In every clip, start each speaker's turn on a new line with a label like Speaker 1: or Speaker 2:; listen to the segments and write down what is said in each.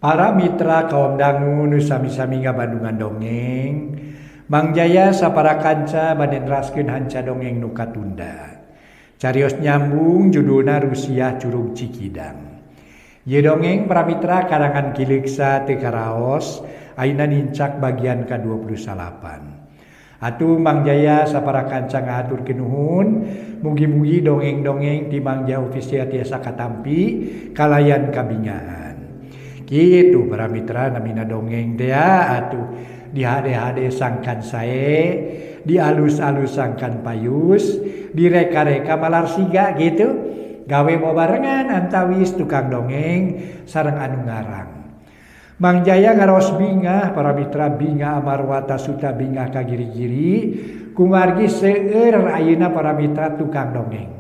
Speaker 1: Para mitra kaum dangu nu sami-sami ngabandungan dongeng, Mang Jaya sapara kanca bade neraskeun hanca dongeng nu katunda. Carios nyambung judulna Rusiah Curug Cikidang. Ieu dongeng para mitra karangan Ki Leuksa teu karaos, ayeuna nincak bagian ka-29. Atuh Mang Jaya sapara kanca ngahaturkeun nuhun, mugi-mugi dongeng-dongeng ti Mang Jaya Official tiasa katampi kalayan kabingahan. Kitu para mitra namina dongeng teh atuh dihade-hade sangkan sae, dialus-alus sangkan payus, direka-reka malar siga gitu. Gawe babarengan antawis tukang dongeng sareng anu ngarang. Mang Jaya ngaraos bingah para mitra bingah amarwata suta bingah ka giri-giri kumargi seueur ayeuna para mitra tukang dongeng.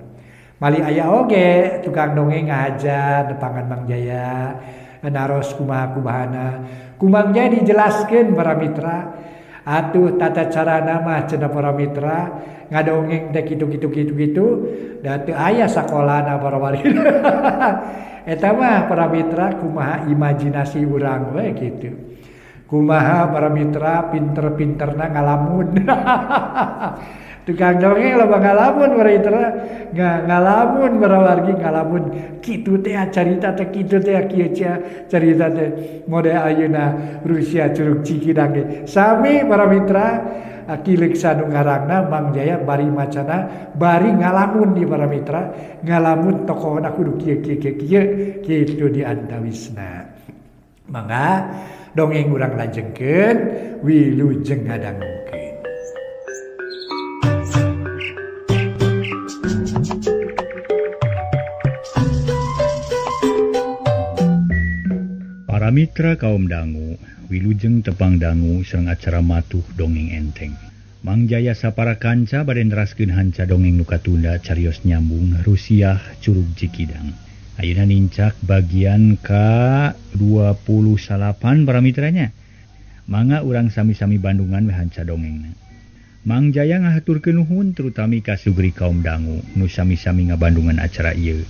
Speaker 1: Mali aya oge tukang dongeng ngahaja nepangan Mang Jaya naros kumaha kumahana. Ku Mang Jaya dijelaskeun para mitra atuh tata carana mah cenah para mitra ngadongeng teh kitu kitu kitu kitu da teu aya sakolana para wargi. Eta mah para mitra kumaha imajinasi urang we kitu. Kumaha para mitra pinter-pinterna ngalamun. Tukang dongeng loba ngalamun para mitra, ngalamun para wargi ngalamun kitu teh carita teh kitu teh kieu carita teh mode ayeuna Rusia Curug Cikidang ge. Sami para mitra Ki Leuksa nu ngarangna Mang Jaya bari macana bari ngalamun di para mitra ngalamun tokohna kudu kieu kieu kieu kieu kitu di antawisna. Mangga dongeng urang lajengkeun wilujeng ngadangukeun.
Speaker 2: Para mitra kaum dangu, wilujeng tepang dangu sareng acara matuh dongeng enteng. Mang Jaya sapara kanca bade neraskeun hanca dongeng nu katunda carios nyambung Rusiah Curug Cikidang. Ayeuna nincak bagian ka-29 para mitranya. Mangga urang sami-sami bandungan we hanca dongengna. Mang Jaya ngahaturkeun nuhun terutami ka sugri kaum dangu nu sami-sami ngabandungan acara ieu.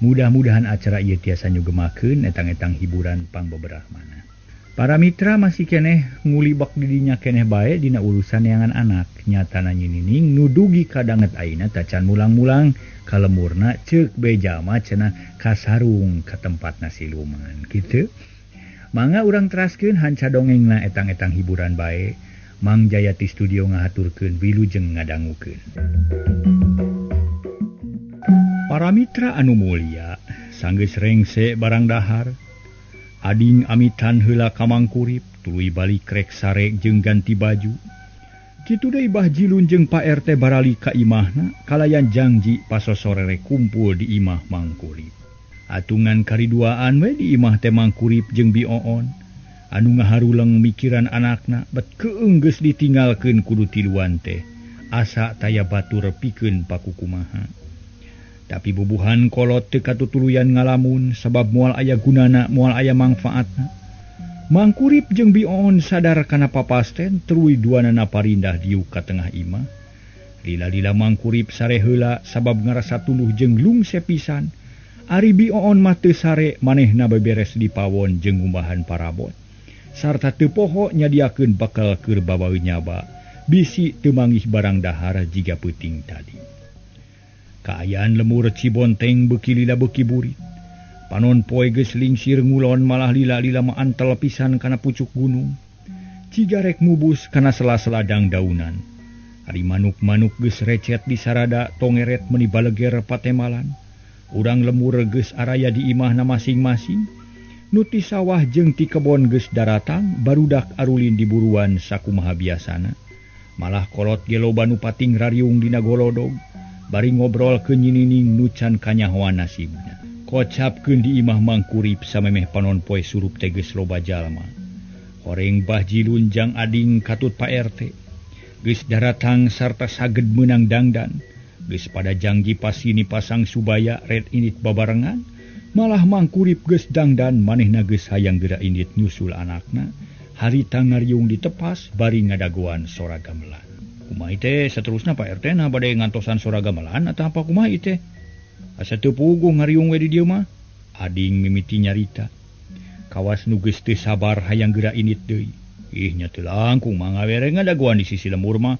Speaker 2: Mudah-mudahan acara ieu tiasa nyugemakeun etang-etang hiburan pangbeberahmana. Para mitra masih keneh ngulibak didinya keneh bae dina urusan neangan anak. Nyatana nyinining nudugi kadanget ayeuna tacan mulang-mulang kalemurna ceuk beja mah cenah kasarung ka tempatna siluman kitu. Mangga urang teraskeun hanca dongengna etang-etang hiburan bae. Mang Jaya ti studio ngahaturkeun wilujeng ngadangukeun. Para mitra anu mulia, sanggeus rengse barang dahar. Ading amitan heula ka Mangkurip, tuluy balik rek sare jeung ganti baju. Kitu deui Bah Jilun jeung Pak RT barali ka imahna, kalayan jangji pasosore rek kumpul di imah Mangkurip. Atungan kariduaan we di imah teh Mangkurip jeung Bi Oon. Anu ngaharuleng mikiran anakna, bet keung geus ditinggalkeun kudu tiluan teh. Asa taya batur pikeun pakukumaha. Tapi bubuhan kolot teu katutuluyan ngalamun sabab moal aya gunana, moal aya mangfaatna. Mangkurip jeung Bi Oon sadar kana papasten tuluy duanana parindah diuk ka tengah imah. Lila-lila Mangkurip sare heula sabab ngarasa tuluh jeung lungse pisan. Ari Bi Oon mah teu sare, manehna beberes di pawon jeung ngumbahan parabot. Sarta teu poho nyadiakeun bekal keur babaeun nyaba, bisi teu manggih barang dahar jiga peuting tadi. Kaayaan lemur Cibonteng beuki lila beuki burit. Panon poe geus lingsir ngulon malah lila-lila maantel pisan kana pucuk gunung. Cigarek mubus kana sela-sela dangdaunan. Ari manuk-manuk geus recet di sarada tongeret meuni baleger patemalan. Urang lemur geus araya di imahna masing-masing. Nu ti sawah jeung ti kebon geus daratang barudak arulin di buruan sakumaha biasana. Malah kolot ge loba nu pating rariung dina golodog. Bari ngobrol ke nyinining nu can kanyahoan nasibna. Kocapkeun di imah Mangkurip samemeh panon poe surup teh geus loba jalma. Horeng Bah Jilun jang ading katut Pak RT. Geus daratang sarta saged meunang dangdan. Geus pada jangji pasini pasang subaya red init babarengan. Malah Mangkurip geus dangdan manehna geus hayang geura indit nyusul anakna. Harita ngariung ditepas bari ngadagoan sora gamelan. Kumaha teh saterusna Pak RT na bade ngantosan sora gamelan atau apa kumaha teh? Asa teu puguh ngariung we di dieu mah. Ading mimiti nyarita. Kawas nu geus teu sabar hayang geura init deui. Ih nya teu langkung mah ngawere ngadagoan di sisi lembur mah.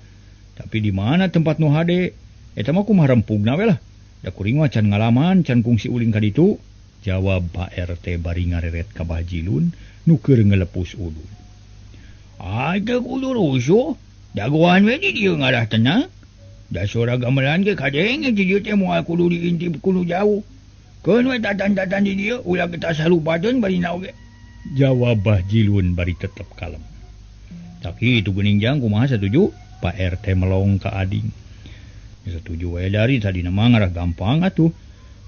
Speaker 2: Tapi di mana tempat nu hade? Eta mah kumaha rempugna we lah. Da kuring mah can ngalaman, can kungsi ulin ka ditu. Jawab Pak RT bari ngareret ka Bah Jilun nu keur ngelepus udud. Ah teu kudu rusuh. Dagoan we di dieu ngarah tenang. Da sora gamelan ge kadenge di dieu teh moal kudu diintip kudu jauh. Keun we tatan-tatan di dieu ulah kita salupateun bari na oge. Jawab Bah Jilun bari tetep kalem. Tak kitu geuning jang kumaha satuju? Pak RT melong ka ading. Satuju we dari tadi mah ngarah gampang atuh.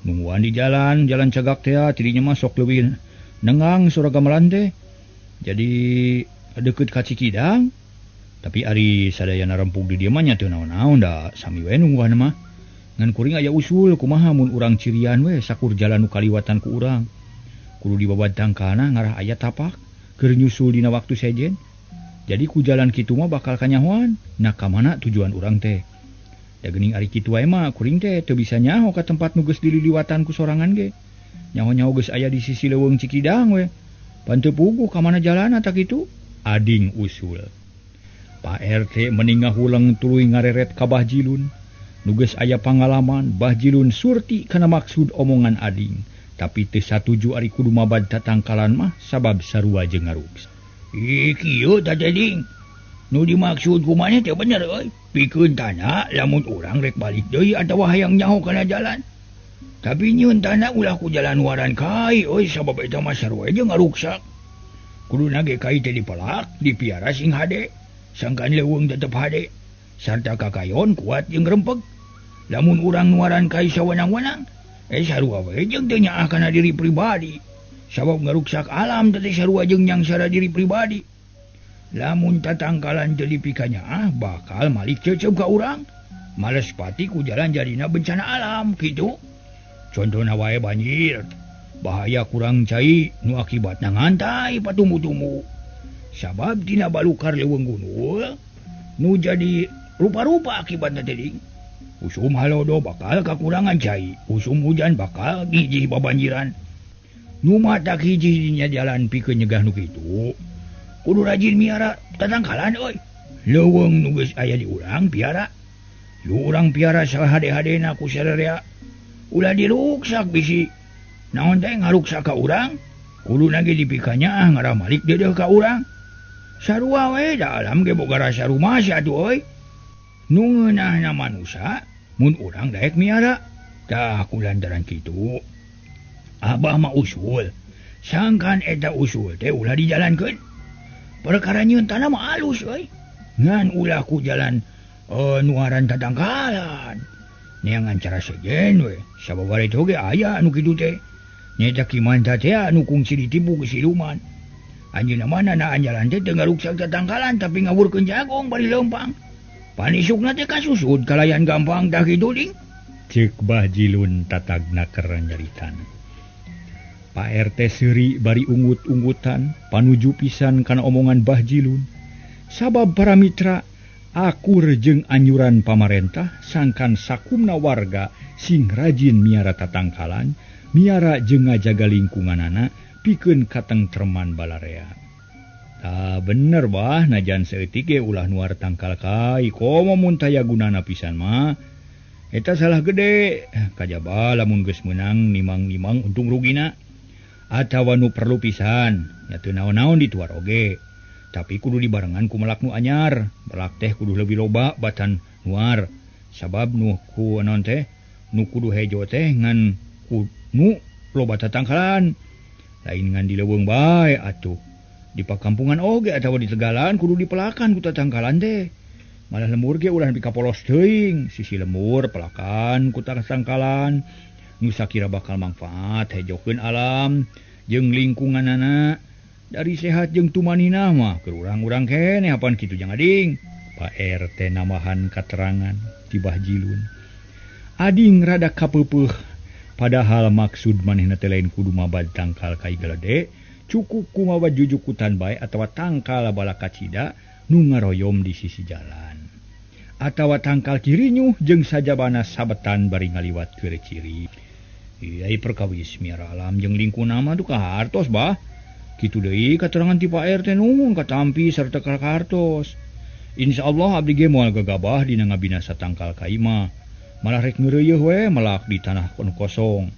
Speaker 2: Nungguan di jalan, jalan cagak teh tidinya mah sok leuwih nengang sora gamelan teh. Jadi deukeut ka Cikidang. Tapi ari sadayana rempug di dieu mah nya teu naon-naon da sami we nungguan mah. Ngan kuring aya usul kumaha mun urang cirian we sakur jalan nu kaliwatan ku urang. Kudu dibabad tangkalna ngarah aya tapak keur nyusul dina waktu sejen. Jadi ku jalan kitu mah bakal kanyahoan. Nah ka mana tujuan urang teh? Da geuning ari kitu wae mah kuring teh teu bisa nyaho ka tempat nu geus dililiwatan ku sorangan ge. Nyaho-nyaho geus aya di sisi leuweung Cikidang we. Pan teu puguh ka mana jalanna tak kitu? Ading usul. Pak RT meni ngahuleng tuluy ngareret ka Bah Jilun. Nu geus aya pangalaman, Bah Jilun surti kana maksud omongan ading. Tapi teu satuju ari kudu mabad tatangkalan mah sabab sarua jeung ngaruksak. Ih kieu tah ding. Nu dimaksud ku maneh teh bener euy. Pikeun tanah lamun urang rek balik deui atawa hayang nyaho kana jalan. Tapi nyieun tanah ulah ku jalan waran kai euy sabab eta mah sarua jeung ngaruksak. Kuduna ge kai teh dipelak, dipiara sing hade. Sangkan leuweung tetep hade. Sarta kakayon kuat jeung rempeg. Lamun urang nuaran kai sawenang-wenang, sarua we jeung teu nyaah kana diri pribadi. Sabab ngaruksak alam teh sarua jeung nyangsara diri pribadi. Lamun tatangkalan teu dipikanyaah bakal malik cecep ka urang. Males pati ku jalan jadina bencana alam kitu. Contona wae banjir. Bahaya kurang cai nu akibatna ngantai patumbu-tumbu. Sabab dina balukar leuweung gunung nu jadi rupa-rupa akibatna teh ding. Usum halodo bakal kakurangan cai, usum hujan bakal gijih babanjiran. Nu matak hiji dinya jalan pikeun nyegah nu kitu. Kudu rajin miara tatangkalan euy. Leuweung nu geus aya di urang piara. Lu urang piara sahade-hadena ku sararea. Ulah diruksak bisi. Naon teh ngaruksak ka urang? Kuduna ge dipikanyaah ngarah malik deudeuh ka urang. Sarua we da alam ge boga rasa rumasa atuh euy. Nu ngeunahna manusa mun urang daek miara. Tah ku lantaran kitu Abah mah usul. Sangkan eta usul teh ulah dijalankeun. Perkara nyieun tanah mah alus euy. Ngan ulah ku jalan nuaran tatangkalan. Neangan cara sejen we. Sabab bareto ge aya anu kitu teh. Nyaeta Ki Manta teh anu kungsi ditipu ku siluman. Anjeunna mah nanaan jalan teh teu ngaruksak tatangkalan tapi ngawurkeun jagong bari leumpang. Panisukna teh kasusud kalayan gampang tah kitu ding. Ceuk Bah Jilun tatagna keur nyaritana. Pak RT seuri bari unggut-unggutan panuju pisan kana omongan Bah Jilun. Sabab para mitra akur jeung anjuran pamarentah sangkan sakumna warga sing rajin miara tatangkalan, miara jeung ngajaga lingkunganana pikeun katengtreman balarea. Tah bener bah najan saeutik ge ulah nuar tangkal kai komo mun taya gunana pisan mah. Eta salah gede kajaba lamun geus meunang nimang-nimang untung rugina. Atawa nu perlu pisan nya teu naon-naon dituar oge. Tapi kudu dibarengan ku melak nu anyar, melak teh kudu leuwih loba batan nuar. Sabab nu ku naon teh nu kudu hejo teh ngan ku nu loba tatangkalan. Lain ngan di leuweung bae atuh. Di pakampungan oge atawa di tegalan kudu dipelakan ku tatangkalan teh. Malah lemur ge ulah nepi ka polos teuing, sisi lemur pelakan ku tatangkalan. Nu sakira bakal manfaat hejokeun alam jeung lingkunganana. Dari sehat jeung tumanina mah keur urang-urang keneh apan kitu jang ading. Pak RT nambahan katerangan ti Bah Jilun. Ading rada kapeupeih padahal maksud manehna teh lain kudu mabad tangkal kai galede, cukup ku mabad jujukutan bae atawa tangkal bala kacida nu ngaroyom di sisi jalan. Atawa tangkal kirinyuh jeung sajabana sabetan bari ngaliwat keur ciri. Ieu perkawis miara alam jeung lingkungan mah duka hartos bah. Kitu deui katerangan ti Pak RT nuhun katampi sarta kartos. Insyaallah abdi ge moal gagabah dina ngabinasa tangkal kai mah. Malah rek ngeureuyeuh we melak di tanah nu kosong.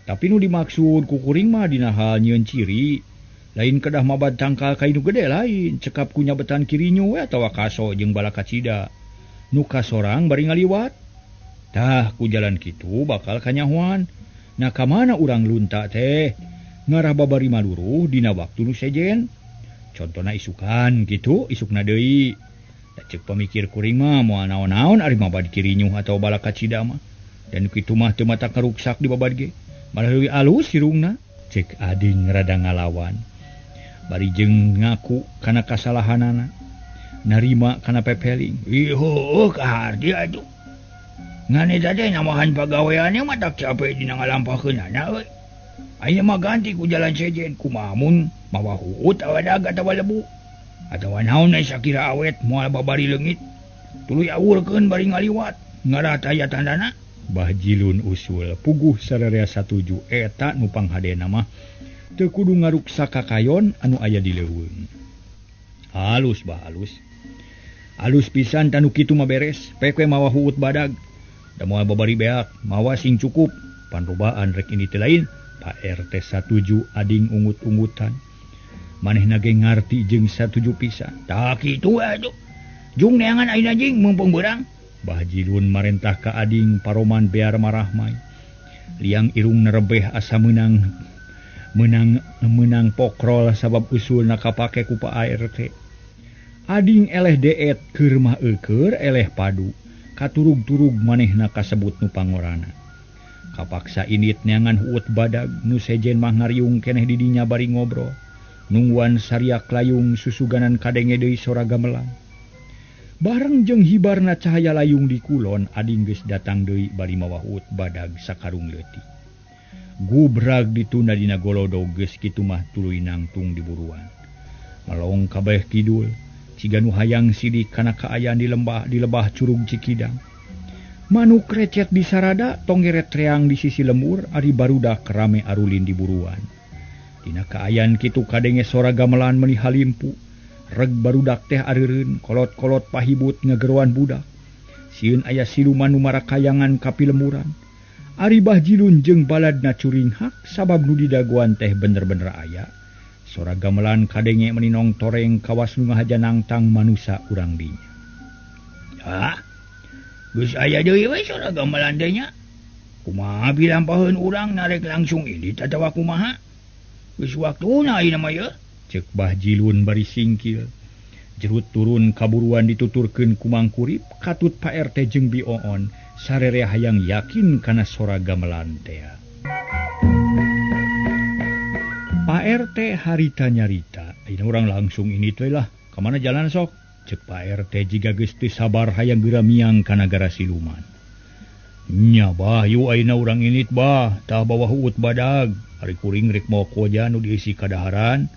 Speaker 2: Tapi nu dimaksud ku kuring mah dina hal nyieun ciri. Lain kedah mabad tangkal kai nu gede lain, cekap ku nyabetan kirinyu we atawa kaso jeung balakacida. Nu kasorang bari ngaliwat. Tah ku jalan kitu bakal kanyahoan. Nah ka mana urang lunta teh? Ngarah babari maluruh dina waktu nu sejen. Contona isukan kitu, isukna deui. Da ceuk pamikir kuring mah moal naon-naon ari mabad kirinyuh atawa balakacida mah. Dan kitu mah teu mata karuksak di babad ge. Malah leuwih alus hirungna. Cek ading rada ngalawan. Bari jeung ngaku kana kasalahanana. Narima kana pepeling. Ih heueuh kaharti atuh. Ngan eta teh namahan pagaweanna mah tak capek dina ngalampahkeunana euy. Ayeuna mah ganti ku jalan sejen kumaha mun mawa huut atawa daga atawa lebu atawa naon sakira awet moal babari leungit tuluy awurkeun bari ngaliwat ngarah taya tandana. Bah Jilun usul puguh sararea satuju eta nu panghadena mah teu kudu ngaruksak kakayon anu aya di leuweung. Halus bah halus. Alus pisan tanu kitu mah beres pek we mawa huut badag da moal babari beak mawa sing cukup panrobaan rek ini teh lain. Pak RT satuju ading ungut-ungutan. Manehna ge ngarti jeung satuju pisan. Tah kitu atuh. Jung neangan ayeuna jing mumpung beurang. Bah Jilun marentah ka ading paroman bear marahmai. Liang irung nerebeh asa meunang meunang meunang pokrol sabab usulna kapake ku Pak RT. Ading eleh deet keur mah eukeur eleh padu. Katurug-turug manehna kasebut nu pangorana. Kapaksa init neangan huut badag nu sejen mah ngariung keneh di dinya bari ngobrol. Nungguan sariak layung susuganan kadenge deui sora gamelan. Bareng jeung hibarna cahaya layung di kulon ading geus datang deui bari mawa huut badag sakarung leutik. Gubrag ditunda dina golodog geus kitu mah tuluy nangtung di buruan. Malong kabeh kidul, ciga nu hayang sidik kana kaayaan di lembah di lebah Curug Cikidang. Manuk recet di sarada, tonggeret reang di sisi lemur, ari barudak rame arulin di buruan. Dina kaayaan kitu kadenge sora gamelan meuni halimpu. Reg barudak teh areureun, kolot-kolot pahibut ngageroan budak. Sieun aya siluman nu marakayangan ka pilemburan. Ari Bah Jilun jeung baladna curinghak sabab nu didagoan teh bener-bener aya. Sora gamelan kadenge meuni nongtoreng kawas nu ngahaja nangtang manusa urang dinya. Ah, geus aya deui we sora gamelan teh nya. Kumaha bilampaheun urang narek langsung indit atawa kumaha? Geus waktuna ayeuna mah yeuh. Ceuk Bah Jilun bari singkil. Jerut turun kaburuan dituturkeun ku Mangkurip katut Pak RT jeung Bi Oon sarere hayang yakin kana sora gamelan teh. Pak RT harita nyarita, ayeuna urang langsung indit we lah. Ka mana jalan sok? Ceuk Pak RT jiga geus teu sabar hayang geura miang ka nagara siluman. Nya bah, yu ayeuna urang indit bah, tah bawa huut badag. Ari kuring rek mawa koja nu diisi kadaharan.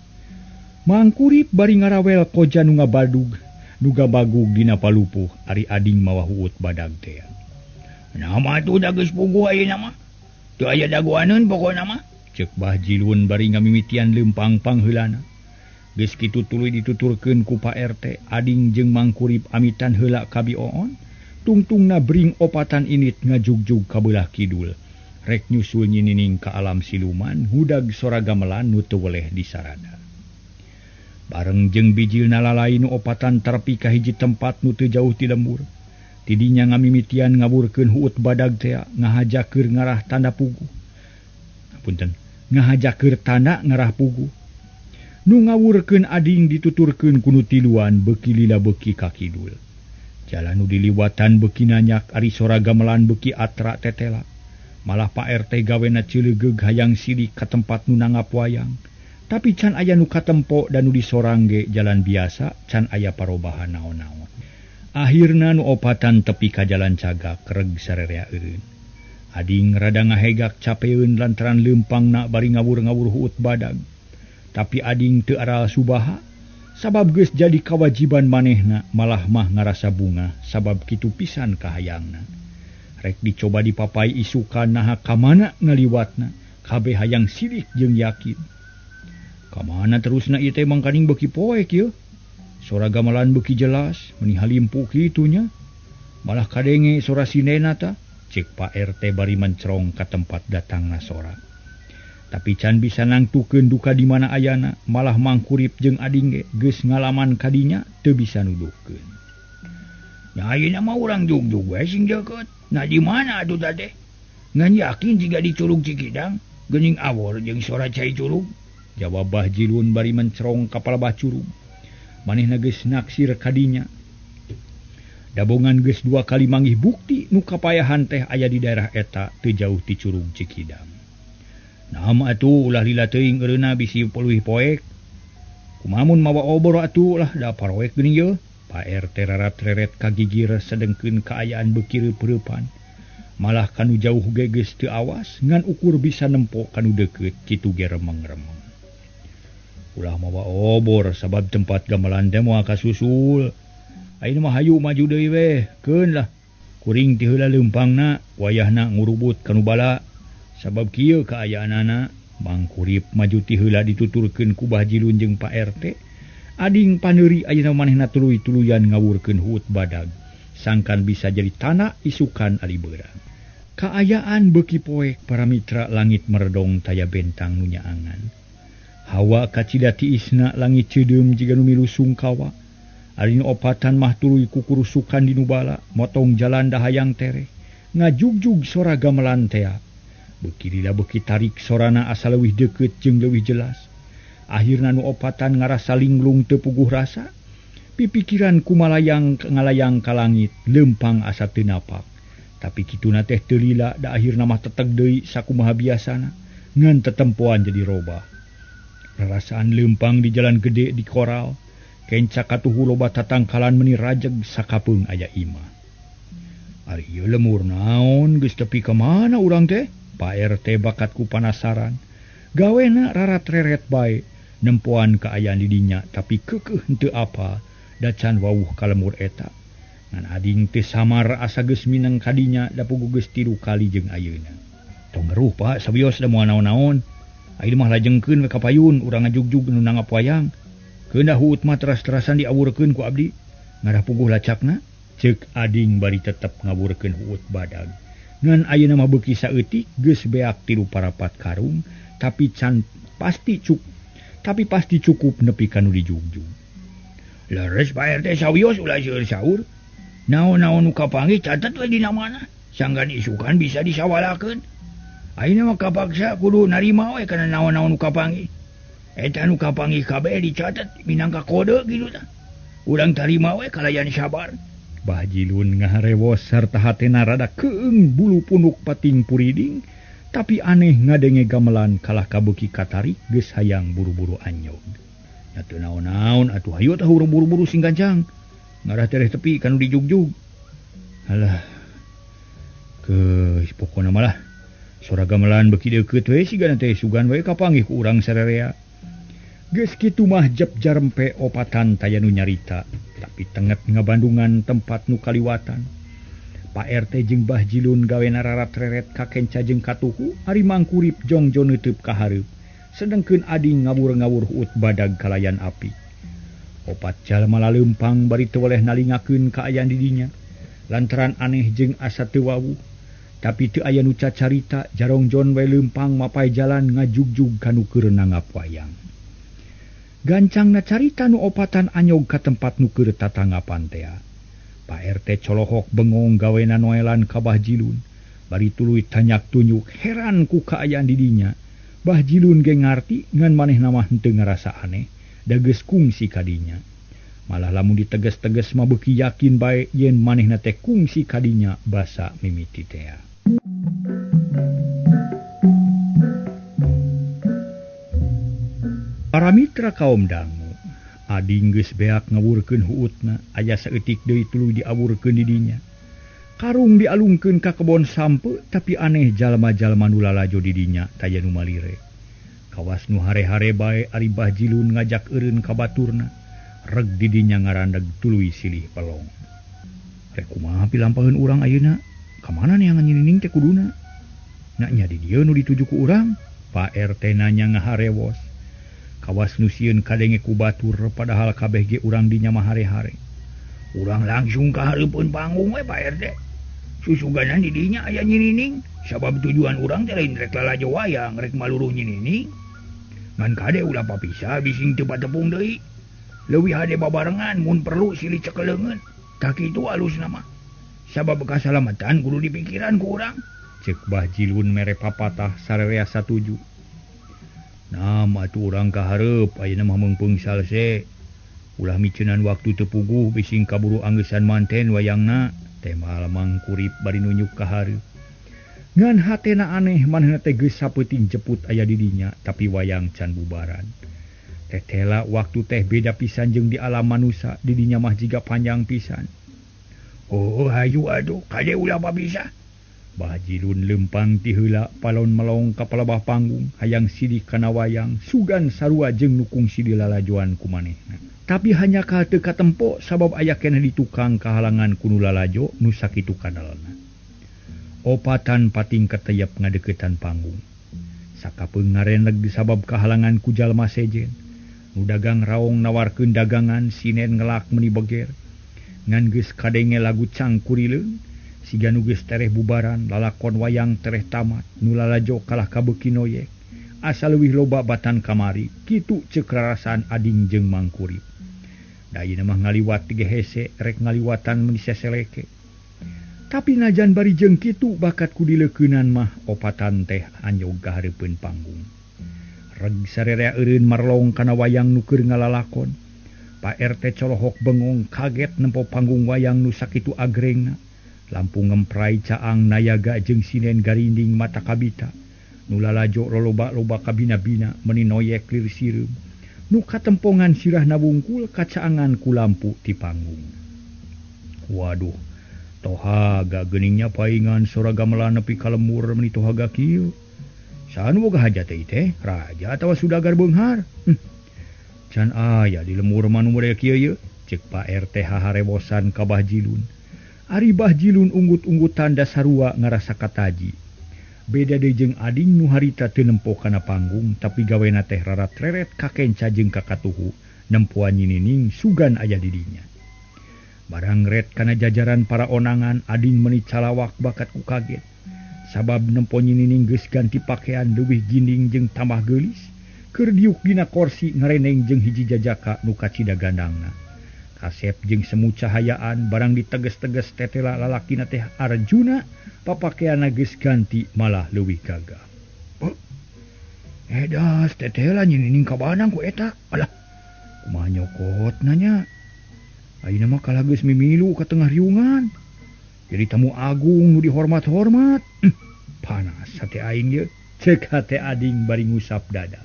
Speaker 2: Mangkurip bari ngarawel koja nu ngabadug, nu gabagug dina palupuh ari ading mawa huut badag teh. Nah mah atuh da geus puguh ayeuna mah. Teu aya dagoaneun pokona mah. Ceuk Bah Jilun bari ngamimitian leumpang pangheulana. Geus kitu tuluy dituturkeun ku Pak RT, ading jeung Mangkurip amitan heula ka Bi Oon, tungtungna bring opatan init ngajugjug ka beulah kidul. Rek nyusul nyinining ka alam siluman, hudag sora gamelan nu teu weleh disarada. Bareng jeung bijilna lalai nu opatan terpi ka hiji tempat nu teu jauh ti lembur. Tidinya ngamimitian ngawurkeun huut badag teh ngahajakeur ngarah tanda puguh. Punten, ngahajakeur tanda ngarah puguh. Nu ngawurkeun ading dituturkeun ku nu tiluan beuki lila beuki ka kidul. Jalan nu diliwatan beuki nanyak ari sora gamelan beuki atra tetela. Malah Pak RT gawena ceulegeug hayang sidik ka tempat nu nanggap wayang. Tapi can aya nu katempo dan nu disorang ge jalan biasa can aya parobahan naon-naon. Akhirna nu opatan tepi ka jalan cagak reg sarerea eureun. Ading rada ngahegak capeun lantaran leumpangna bari ngawur-ngawur huut badag. Tapi ading teu aral subaha sabab geus jadi kawajiban manehna malah mah ngarasa bunga sabab kitu pisan kahayangna. Rek dicoba dipapai isukan naha ka mana ngaliwatna kabeh hayang sidik jeung yakin. Ka mana terusna ieu teh mangkaning beuki poek ieu? Sora gamelan beuki jelas, meni halimpu kitu nya. Malah kadenge sora sinena ta, cek Pak RT bari mencerong ka tempat datangna sora. Tapi can bisa nangtukeun duka di mana ayana, malah mangkurip jeung ading ge geus ngalaman kadinya teu bisa nuduhkeun. Nya ayeuna mah urang jugjug we sing deukeut. Nah di mana atuh teh? Ngan yakin jiga di Curug Cikidang, geuning awor jeung sora cai curug. Jawab Bah Jilun bari mencerong ka palebah curug. Manehna geus naksir kadinya. Dabongan geus dua kali manggih bukti nu kapayahan teh aya di daerah eta teu jauh ti Curug Cikidang. Nah mah atuh ulah lila teuing eureuna bisi poluih poek. Kumamun mawa obor atuh lah da paroek geuning yeuh. Pak RT rarat-reret kagigir sedengkeun kaayaan beuki reup-reupan. Malah kanu jauh ge geus teu awas ngan ukur bisa nempo kanu deukeut kitu ge remeng-remeng. Ulah mawa obor sabab tempat gamelan teh moal kasusul. Ayeuna mah hayu maju deui weh, keun lah. Kuring ti heula leumpangna, wayahna ngurubut kanu bala. Sabab kieu kaayaanana, mangkurip maju ti heula dituturkeun ku Bah Jilun jeung Pak RT. Ading paneuri ayeuna manehna tuluy-tuluyan ngawurkeun huut badag. Sangkan bisa jadi tanah isukan ari beurang. Kaayaan beuki poek para mitra langit meredong taya bentang nu nyaangan. Hawa kacida tiisna langit ceudeum jiga nu milu sungkawa. Ari nu opatan mah tuluy kukurusukan di nu bala, motong jalan dahayang tereh. Ngajugjug sora gamelan tea. Beuki lila beuki tarik sorana asa leuwih deukeut jeung leuwih jelas. Akhirna nu opatan ngarasa linglung teu puguh rasa. Pipikiran kumalayang ngalayang ka langit, leumpang asa teu napak. Tapi kituna teh teu lila da akhirna mah teteg deui sakumaha biasana, ngan tetempoan jadi robah. Rarasaan leumpang di jalan gede di koral, kenca katuhu loba tatangkalan meni rajeg sakapeung aya imah. Ari ieu lemur naon geus tepi ka mana urang teh? Pak RT bakat ku panasaran. Gawena rarat-reret bae, nempoan kaayaan di dinya tapi keukeuh henteu apa, da can wawuh ka lemur eta. Ngan ading teh samar asa geus mineng kadinya da puguh geus 3 kali jeung ayeuna. Tong ngeruh Pak, sawios da moal naon-naon. Ayeuna mah lajengkeun we ka payun, urang ngajugjug nu nanggap wayang. Keun da huut mah teras-terasan diawurkeun ku abdi. Ngarah puguh lacakna, ceuk ading bari tetep ngawurkeun huut badag. Ngan ayeuna mah beuki saeutik geus beak 3 parapat karung, tapi can pasti cukup. Tapi pasti cukup nepi ka nu dijugjug. Leres Pak RT sawios ulah seueur saur. Naon-naon nu kapanggih catet we dina mana. Sanggan isukan bisa disawalakeun. Ayeuna mah kapaksa kudu narima we kana naon-naon nu kapanggih. Eta nu kapanggih kabeh dicatet minangka kode kitu tah. Urang tarima we kalayan sabar. Bah Jilun ngaharewos sarta hatena rada keung bulu punuk pating puriding, tapi aneh ngadenge gamelan kalah kabeuki katarik geus hayang buru-buru anyog. Nya teu naon-naon atuh hayu tah urang buru-buru sing gancang. Ngarah tereh tepi kanu dijugjug. Alah. Geus pokona mah lah. Sora gamelan beuki deukeut we sigana teh sugan we kapanggih ku urang sararea. Geus kitu mah jep jarempe opatan taya nu nyarita, tapi tenget ngabandungan tempat nu kaliwatan. Pak RT jeung Bah Jilun gawena rarat-reret ka kenca jeung katuhu, ari mangkurip jongjo neuteub ka hareup. Sedengkeun ading ngawur-ngawur huut badag kalayan api. Opat jalma laleumpang bari teu weleh nalingakeun kaayaan di dinya. Lantaran aneh jeung asa teu wawuh. Tapi teu aya nu cacarita, jarongjon we leumpang mapai jalan ngajugjug ka nu keur nanggap wayang. Gancangna carita nu opatan anyog ka tempat nu keur tatanggapan tea. Pak RT colohok bengong gawena noelan ka Bah Jilun. Bari tuluy tanyak tunyuk heran ku kaayaan di dinya. Bah Jilun ge ngarti ngan manehna mah henteu ngarasa aneh, da geus kungsi kadinya. Malah lamun diteges-teges mah beuki yakin bae yen manehna teh kungsi kadinya basa mimiti tea. Para mitra kaum dangu, ading geus beak ngawurkeun huutna, aya saeutik deui tuluy diawurkeun di dinya. Karung dialungkeun ka kebon sampe, tapi aneh jalma-jalma nu lalajo di dinya taya nu malire. Kawas nu hare-hare bae ari Bah Jilun ngajak eureun ka baturna, reg di dinya ngarandeg tuluy silih pelong. Rek kumaha pilampaheun urang ayeuna? Ka mana neangan nyinining teh kuduna? Na nya di dieu nu dituju ku urang? Pak RT nanya ngaharewos. Kawas nu sieun kadenge ku batur padahal kabeh ge urang dinya mah hare-hare. Urang langsung ka hareupeun panggung we Pak RT. Susuganan di dinya aya Nyi Nining, sabab tujuan urang teh lain rek lalajo wayang, rek maluruh Nyi Nining. Ngan kade ulah papisah bising teu patepung deui. Leuwih hade babarengan mun perlu silih cekeleungeun. Tah kitu alusna mah. Sabab kasalamatan kudu dipikiran ku urang. Cek Bah Jilun mere papatah sarerea satuju. Nah, atuh urang ka hareup ayeuna mah meungpeung salse. Ulah miceunan waktu teu puguh bising kaburu angeusan manten wayangna. Temal Mangkurip bari nunjuk ka hareup. Ngan hatena aneh manehna teh geus sapeuting jeput aya di dinya tapi wayang can bubaran. Tetela waktu teh beda pisan jeung di alam manusa, di dinya mah jiga panjang pisan. Oh, hayu aduh, kade ulah papisah. Bah Jilun lempang ti heula palon melong ka palebah panggung hayang silih kana wayang sugan sarua jeung nu kungsi dilalajoan ku manehna. Tapi hanya ka teu katempo sabab aya keneh di tukang kahalangan ku nu lalajo nu sakitu kadalna. Opatan pating keteyep ngadeukeutan panggung. Sakapeung ngareneg disabab kahalangan ku jalma sejen. Nu dagang raong nawarkeun dagangan sinen ngelak meuni beger. Ngan geus kadenge lagu cangkurileung siga nu geus tereh bubaran lalakon wayang tereh tamat nu lalajo kalah kabeuki noyek. Asa leuwih loba batan kamari kitu ceuk rarasaan ading jeung Mangkurip. Da ayeuna mah ngaliwat ge hese rek ngaliwatan meuni seseleke. Tapi najan bari jeung kitu bakat ku dileukeunan mah opatan teh anjog ka hareupeun panggung. Reg sarerea eureun marlong kana wayang nu keur ngalalakon. Pak RT colohok bengong kaget nempo panggung wayang nu sakitu agrengna. Lampu ngemprai caang nayaga jeung sinen garinding mata kabita. Nu lalajo loloba-loba kabina-bina meuni noyek lir sireum. Nu katempongan sirahna wungkul kacaangan ku lampu ti panggung. Waduh, tohaga geuningnya paingan sora gamelan nepi ka lemur meuni tohaga kieu. Saha nu boga hajat teh teh? Raja atawa sudagar beunghar? Can aya di lemur mah nu model kieu ye, ceuk Pak RT haharebosan ka Bah Jilun. Ari Bah Jilun unggut-unggutan da sarua ngarasa kataji. Beda deui jeung ading nu harita teu nempo kana panggung tapi gawena teh rarat-reret kakenca jeung kakatuhu nempoan Nyi Nining sugan aya di dinya. Barang ret kana jajaran para onangan ading meuni calawak bakat ku kaget. Sabab nempo Nyi Nining geus ganti pakaian leuwih ginding jeung tambah geulis, keur diuk dina korsi ngareneng jeung hiji jajaka nu kacida gandangna. Kasep jeung semu cahayaan barang diteges-teges tetela lalakina teh Arjuna papakeanna geus ganti malah leuwih gagah. Oh, edas tetela Nyi Nining kabanang ku eta. Alah, kumaha nyokotna nya? Ayeuna mah kalah geus mimilu ka tengah riungan. Jadi tamu agung nu dihormat-hormat. Panas hate aing ye, ceuk hate ading bari ngusap dada.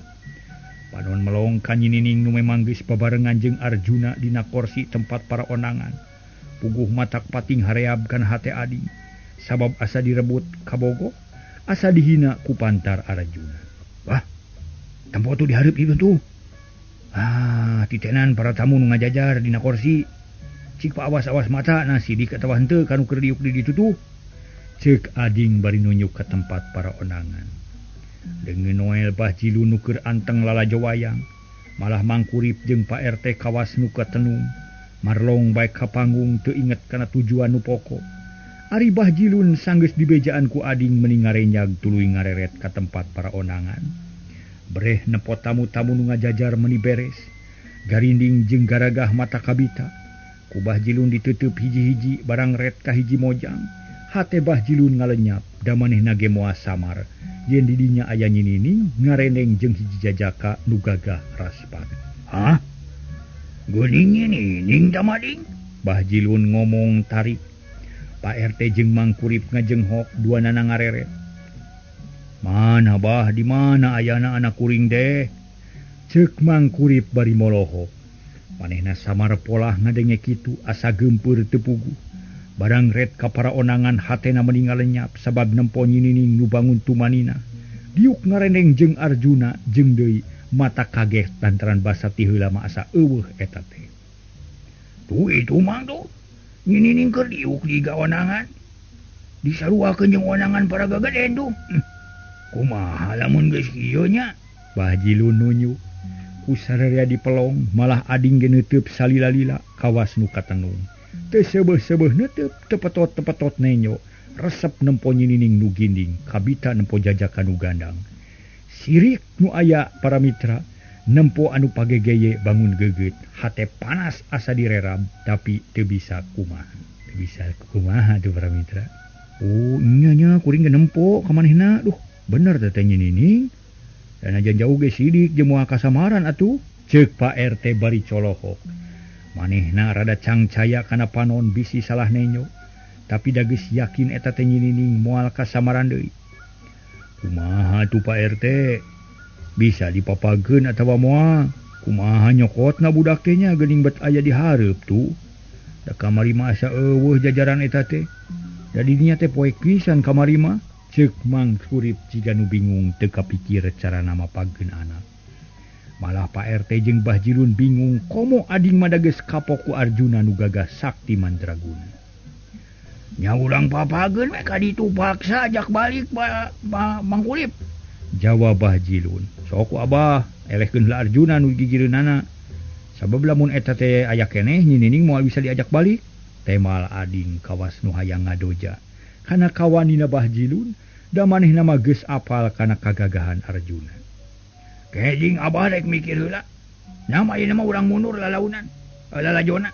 Speaker 2: Panon melong ka Nyi Nining nu memang geus babarengan jeung Arjuna dina korsi tempat para onangan. Puguh matak pating hareab kana hate ading. Sabab asa direbut kabogoh, asa dihina ku pantar Arjuna. Wah, tempo tuh dihareup ieu tuh. Ah, titenan para tamu nu ngajajar dina korsi. Cik pa awas-awas mata na sidik atawa henteu kanu keur diuk di ditu tuh. Ceuk ading bari nunjuk ka tempat para onangan. Deungeun Noel Bah Jilun nu keur anteng lalajo wayang, malah Mangkurip jeung Pak RT kawas nu katenung. Marlong bae ka panggung teu inget kana tujuan nu pokok. Ari Bah Jilun sanggeus dibejaan ku ading meuni ngarenyag tuluy ngareret ka tempat para onangan. Breh nepo tamu-tamu nu ngajajar meuni beres. Garinding jeung garagah mata kabita. Ku Bah Jilun ditutup hiji-hiji barang ret ka hiji mojang. Hate Bah Jilun ngalenyap da manehna ge moal samar. Yen di dinya aya Nyi Nining ngareneng jeung hiji jajaka nu gagah raspat. Hah? Geuning Nyi Nining da mading? Bah Jilun ngomong tarik. Pak RT jeung Mangkurip ngajenghok duanana ngareret. Mana bah di mana ayana anak kuring deh? Ceuk Mangkurip bari molohok. Manehna samar polah ngadenge kitu asa geumpeur teu puguh. Barang ret ka para onangan hatena meuni ngalenyap sabab nempo Nyi Nining nu bangun tumanina. Diuk ngareneng jeung Arjuna jeung deui mata kaget lantaran basa ti heula mah asa eueuh eta teh. Tuh itu mah tuh. Nyi Nining keur diuk di gaonangan. Disaruakeun jeung onangan para gageden tuh. Kumaha lamun geus kieu nya? Bah Jilun nunjuk. ku sararea dipelong malah ading ge neuteub salila-lila kawas nu katenung. Teu seubeuh-seubeuh neuteub tepetot-tepetot nenyo resep nempo Nyi Nining nu ginding kabita nempo jajakan nu gandang. Sirik nu aya para mitra nempo anu pagegeye bangun geget hate panas asa direrab tapi teu bisa kumaha. Teu bisa kumaha tuh para mitra. Oh nya nya kuring ge nempo ka manehna duh bener teh Nyi Nining. Dan aja jauh ge sidik jeung moal kasamaran atuh ceuk Pak RT bari colohok. Manehna rada cangcaya kana panon bisi salah nenyo tapi da geus yakin eta teh Nyi Nining moal kasamaran deui. Kumaha tuh Pak RT? Bisa dipapageun atawa moal? Kumaha nyokotna budak teh nya geuning bet aya di hareup tuh. Da kamari mah asa eueuh jajaran eta teh. Da dinya teh poek pisan kamari mah. Ceuk Mang Kurip jiga nu bingung teu kapikir carana mapageun anak. Malah Pak RT jeung Bah Jilun bingung komo ading mah da geus kapok ku Arjuna nu gagah sakti mandraguna. Nya urang papageun we ka ditu paksa ajak balik Mang Kurip. Jawab Bah Jilun. Sok ku Abah elehkeun heula Arjuna nu gigireunana. Sabab lamun eta teh aya keneh Nyi Nining moal bisa diajak balik. Temal ading kawas nu hayang ngadoja. Kana kawanina Bah Jilun da manehna mah geus apal kana kagagahan Arjuna. Kejing Abah rek mikir heula. Nama ayeuna mah urang mundur lalaunan, lalajona.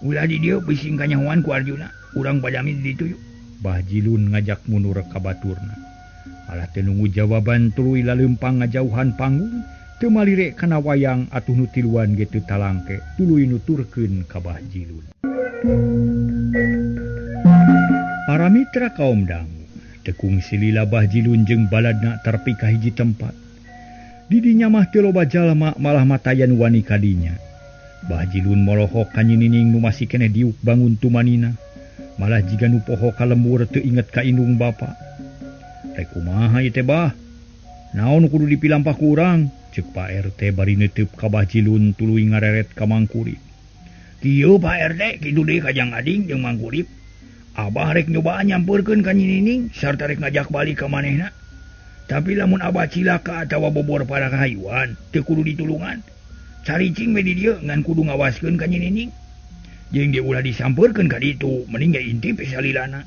Speaker 2: Ulah di dieu bising kanyahoan ku Arjuna, urang badami di ditu yuk. Bah Jilun ngajak mundur ka baturna. Alah teu nunggu jawaban tuluy laleumpang ngajauhan panggung, teu malire kana wayang atuh nu tiluan ge teu talangke, tuluy nuturkeun ka Bah Jilun. Para mitra kaum dangu, tekung silila Bah Jilun jeung baladna terpi ka hiji tempat. Didinya mah teu loba jalma malah matayan wani kadinya. Bah Jilun molohok ka Nyi Nining nu masih keneh diuk bangun tumanina. Malah jiga nu poho ka lembur teu inget ka indung bapa. Rek kumaha ieu teh Bah? Naon kudu dipilampah ku urang? Ceuk Pak RT bari neuteub ka Bah Jilun tuluy ngareret ka Mang Kurip. Kieu Pak RT kitu deui ka Jang Ading jeung Mang Kurip. Abah rek nyobaan nyampeurkeun ka Nyi Nining sarta rek ngajak balik ka manehna. Tapi lamun abah cilaka atawa bobor para kahayuan teu kudu ditulungan. Caricing we di dieu ngan kudu ngawaskeun ka Nyi Nining. Jeung ge ulah disampeurkeun ka ditu, mending ge intip salilana.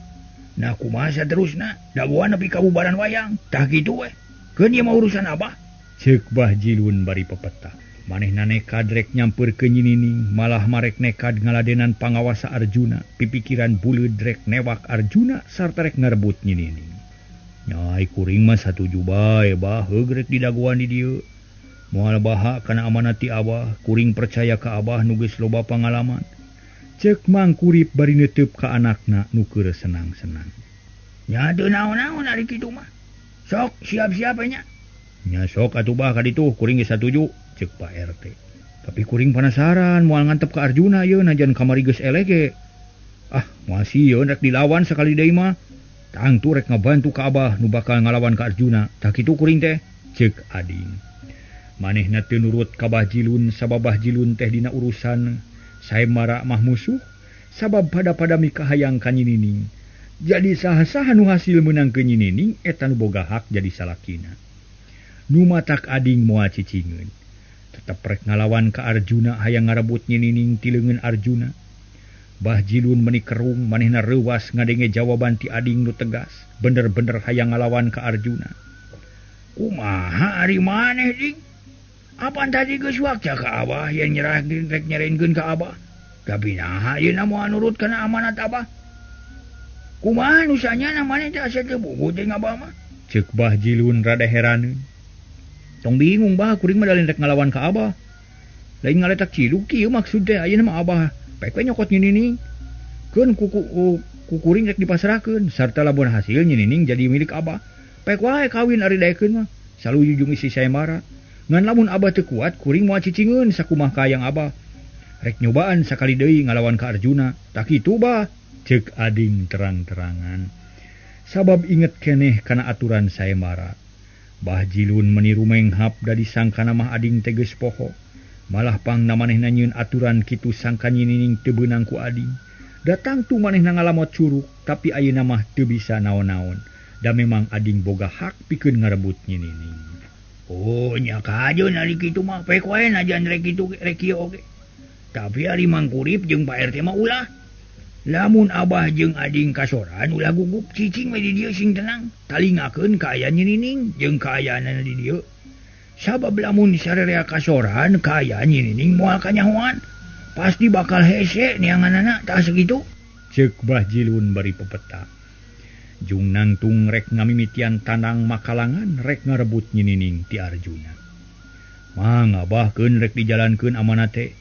Speaker 2: Nah kumaha saterusna? Dagoan nepi ka bubaran wayang. Tah kitu we. Keun ieu mah urusan abah. Ceuk Bah Jilun bari pepeta. Manehna nekad rek nyampeurkeun Nyi Nining, malah marek nekad ngaladenan pangawasa Arjuna, pipikiran buleud rek newak Arjuna sarta rek ngarebut Nyi Nining. Nyai kuring mah satuju bae bah heug rek didagoan di dieu. Moal baha kana amanat ti Abah, kuring percaya ka Abah nu geus loba pangalaman. Ceuk Mang Kurip bari neuteub ka anakna nu keur senang-senang. Nya teu naon-naon ari kitu mah. Sok siap-siap nya. Nya sok atuh bah ka ditu kuring geus satuju. Ceuk Pak RT. Tapi kuring penasaran moal ngantep ka Arjuna yeun najan kamari geus eleh ge. Ah, moal sieun rek dilawan sakali deui mah. Tangtu rek ngabantu ka Abah nu bakal ngalawan ka Arjuna. Tah kitu kuring teh, ceuk ading. Manehna teu nurut ka Bah Jilun sabab Bah Jilun teh dina urusan saemara mah musuh sabab pada-pada mikahayang ka Nyi Nining. Jadi saha-saha nu hasil meunang ke Nyi Nining eta nu boga hak jadi salakina. Nu matak ading moal cicingeun. Tetep rek ngalawan ka Arjuna hayang ngarebut Nyi Nining ti leungeun Arjuna. Bah Jilun meni kerung manehna reuwas ngadenge jawaban ti ading nu tegas, bener-bener hayang ngalawan ka Arjuna. Kumaha ari maneh ding? Apan tadi geus wakca ka Abah yen nyerahkeun rek nyerenkeun ka Abah. Tapi naha yeuna moal nurut kana amanat Abah? Kumaha nu sanyana maneh teh asa teu bugu teh Abah mah? Ceuk Bah Jilun rada heraneun. Tong bingung bah kuring mah lain rek ngalawan ka Abah. Lain ngaletak ciluk kieu maksud teh ayeuna mah Abah pek we nyokot Nyi Nining. Keun ku kuring rek dipasrahkeun sarta lamun hasil Nyi Nining jadi milik Abah. Pek wae kawin ari daekeun mah. Saluyu jeung istri saemara. Ngan lamun Abah teu kuat kuring moal cicingeun sakumaha kayang Abah. Rek nyobaan sakali deui ngalawan ka Arjuna. Tah kitu bah, ceuk ading terang-terangan. Sabab inget keneh kana aturan saemara. Bah Jilun meni rumenghap da disangkana mah ading teh geus poho. Malah pangna manehna nyieun aturan kitu sangka Nyi Nining teu beunang ku ading. Datang tu manehna ngalamot curug, tapi ayeuna mah teu bisa naon-naon. Da memang ading boga hak pikeun ngarebut Nyi Nining. Oh Nya kajeun ari kitu mah pek wae najan rek kitu rek kieu oge. Tapi ari Mangkurip jeung Pak RT mah ulah. Lamun abah jeung ading kasoran ulah gugup cicing we di dieu sing tenang. Talingakeun kaayaan Nyi Nining jeung kaayaanana di dieu. Sabab lamun sarerea kasoran kaayaan Nyi Nining moal kanyahoan. Pasti bakal hese neanganana tah sakitu. Ceuk Bah Jilun bari pepeta. Jung nangtung rek ngamimitian tanang makalangan rek ngarebut Nyi Nining ti Arjuna. Mang abah keun rek dijalankeun amanah teh.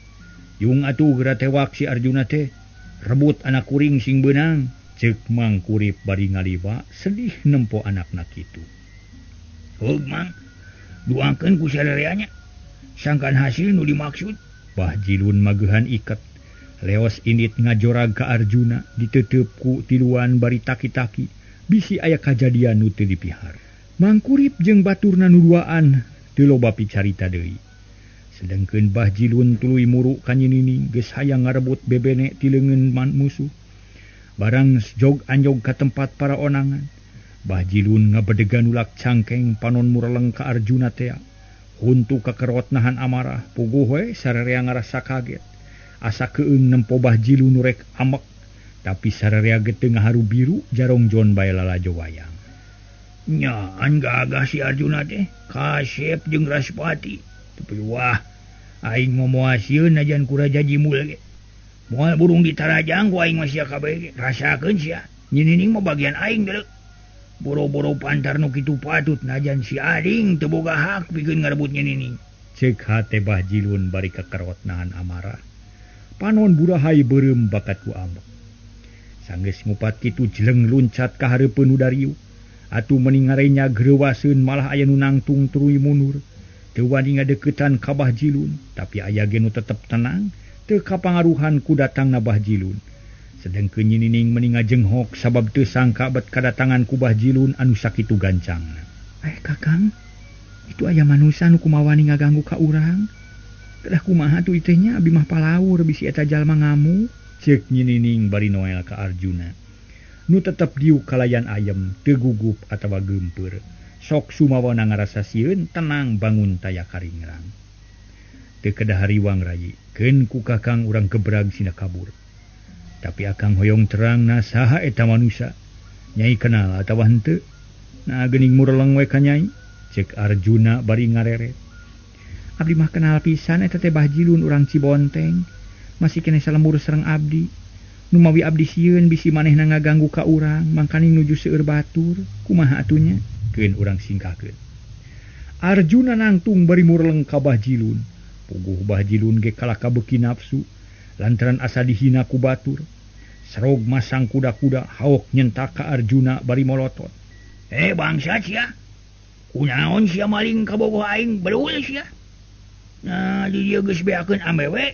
Speaker 2: Jung atuh geura tewak si Arjuna teh. Rebut anak kuring sing beunang. Ceuk Mangkurip bari ngaliwa sedih nempo anakna kitu. Heug Mang, duakeun ku sarerea nya. Sangkan hasil nu dimaksud. Bah Jilun mageuhan iket. Leos indit ngajorag ka Arjuna diteuteup ku tiluan bari taki-taki. Bisi aya kajadian nu teu dipihar. Mangkurip jeung baturna nu duaan teu loba picarita deui. Sedengkeun Bah Jilun tuluy muru ka Nyi Nining geus hayang ngarebut bebene ti leungeun musuh. Barang jog anjog ka tempat para onangan. Bah Jilun ngabedegan ulak cangkeng panon mureleng ka Arjuna tea. Huntu kakerot nahan amarah, puguh we sarerea ngarasa kaget. Asa keung nempo Bah Jilun nu rek amek, tapi sarerea ge teu ngaharu biru jarong jon bae lalajo wayang. Nyaan gagah si Arjuna teh, kasep jeung Raspati. Tapi wah, aing momoa sieun najan ku Raja Jimul ge. Moal burung ditarajang ku aing mah sia kabeh ge. Rasakeun sia. Nyi Nining mah bagian aing deuleu. Boro-boro pantar nu kitu patut najan si ading teu boga hak pikeun ngarebut Nyi Nining. Ceuk hate Bah Jilun bari kakerot nahan amarah. Panon burahai beureum bakat ku ambek. Sanggeus ngupat kitu jeleng luncat ka hareupeun nu dariu. Atuh meni ngarenya greuwaseun malah aya nu nangtung tuluy mundur. Teu wani ngadeukeutan ka Bah Jilun, tapi aya ge nu tetep tenang, teu kapangaruhan ku datangna Bah Jilun. Sedengkeun Nyi Nining meni ngajenghok sabab teu sangka bet kadatangan ku Bah Jilun anu sakitu gancangna. Kakang, itu aya manusa nu kumawani ngaganggu ka urang. Kedah kumaha tuh teh nya abi mah palaur bisi eta jalma ngamuk. Ceuk Nyi Nining bari noel ka Arjuna. Nu tetep diuk kalayan ayem, teu gugup atawa geumpeur. Sok sumawana ngarasa sieun tenang bangun taya karingrang. Teu kedah hariwang rayi, keun ku kakang urang gebrag sina kabur. Tapi akang hoyong terang na saha eta manusa. Nyai kenal atawa henteu? Nah geuning mureleng we ka nyai. Ceuk Arjuna bari ngareret. Abdi mah kenal pisan eta teh Bah Jilun urang Cibonteng. Masih keneh salembur sareng abdi. Numawi abdi sieun bisi manehna ngaganggu ka urang, mangkaning nuju seueur batur. Kumaha atunya? Keun urang singkahkeun. Arjuna nangtung bari mureleng ka Bah Jilun. Puguh Bah Jilun ge kalah kabeuki nafsu lantaran asa dihina ku batur. Serog masang kuda-kuda haok nyentak ka Arjuna bari molotot. Bangsa sia. Kunaon sia maling kabogoh aing beul sia. Nah, di dieu geus beakeun awewe.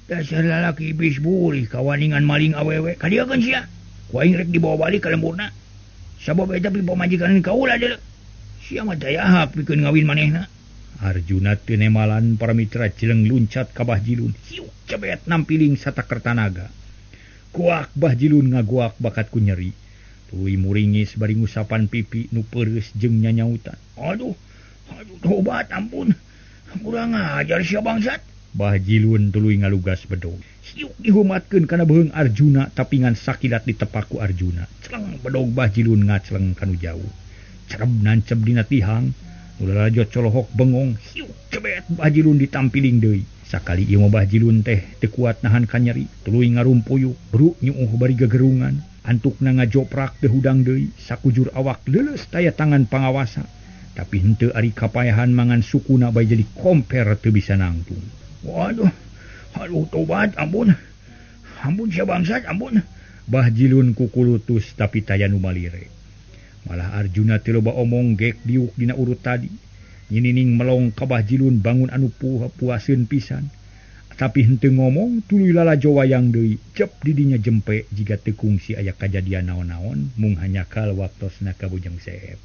Speaker 2: Dasar lalaki iblis burih kawaningan maling awewe. Kadieukeun sia. Ku aing rek dibawa balik ka lemburna. Sabab eta pamajikan kaula deuleu. Sia mah daya hak pikeun ngawin manehna. Arjuna teu nemalan para mitra jeleng luncat ka Bah Jilun. Hiuk cebet nampiling sataker tanaga. Kuak Bah Jilun ngaguak bakat ku nyeri. Tuluy muringis bari ngusapan pipi nu peureus jeung nyanyautan. Aduh, aduh tobat ampun. Kurang ajar sia bangsat. Bah Jilun tuluy ngalugas bedog. Hiuk dihumatkeun kana beuheung Arjuna tapi ngan sakilat ditepak ku Arjuna. Celeng bedog Bah Jilun ngacleng kanu jauh. Cereb nancep dina tihang. Nu lalajo colohok bengong. Hiuk cebet Bah Jilun ditampiling deui. Sakali ieu mah Bah Jilun teh teu kuat nahan kanyeri. Tuluy ngarumpuyuk, bruk nyuuh bari gegerungan. Antukna ngajoprak teu hudang deui. Sakujur awak leuleus taya tangan pangawasa. Tapi henteu ari kapayahan mangan sukuna bae jadi komper teu bisa nangtung. Waduh, aduh tobat ampun. Ampun sia bangsat, ampun. Bah Jilun kukulutus tapi taya nu malire. Malah Arjuna teu loba omong gek diuk dina urut tadi. Nyi Nining melong ka Bah Jilun bangun anu puaseun pisan. Tapi henteu ngomong tuluy lalajo wayang deui. Cep didinya jempe jiga teu kungsi aya kajadian naon-naon mung hanyakal waktosna ka Bujang Seep.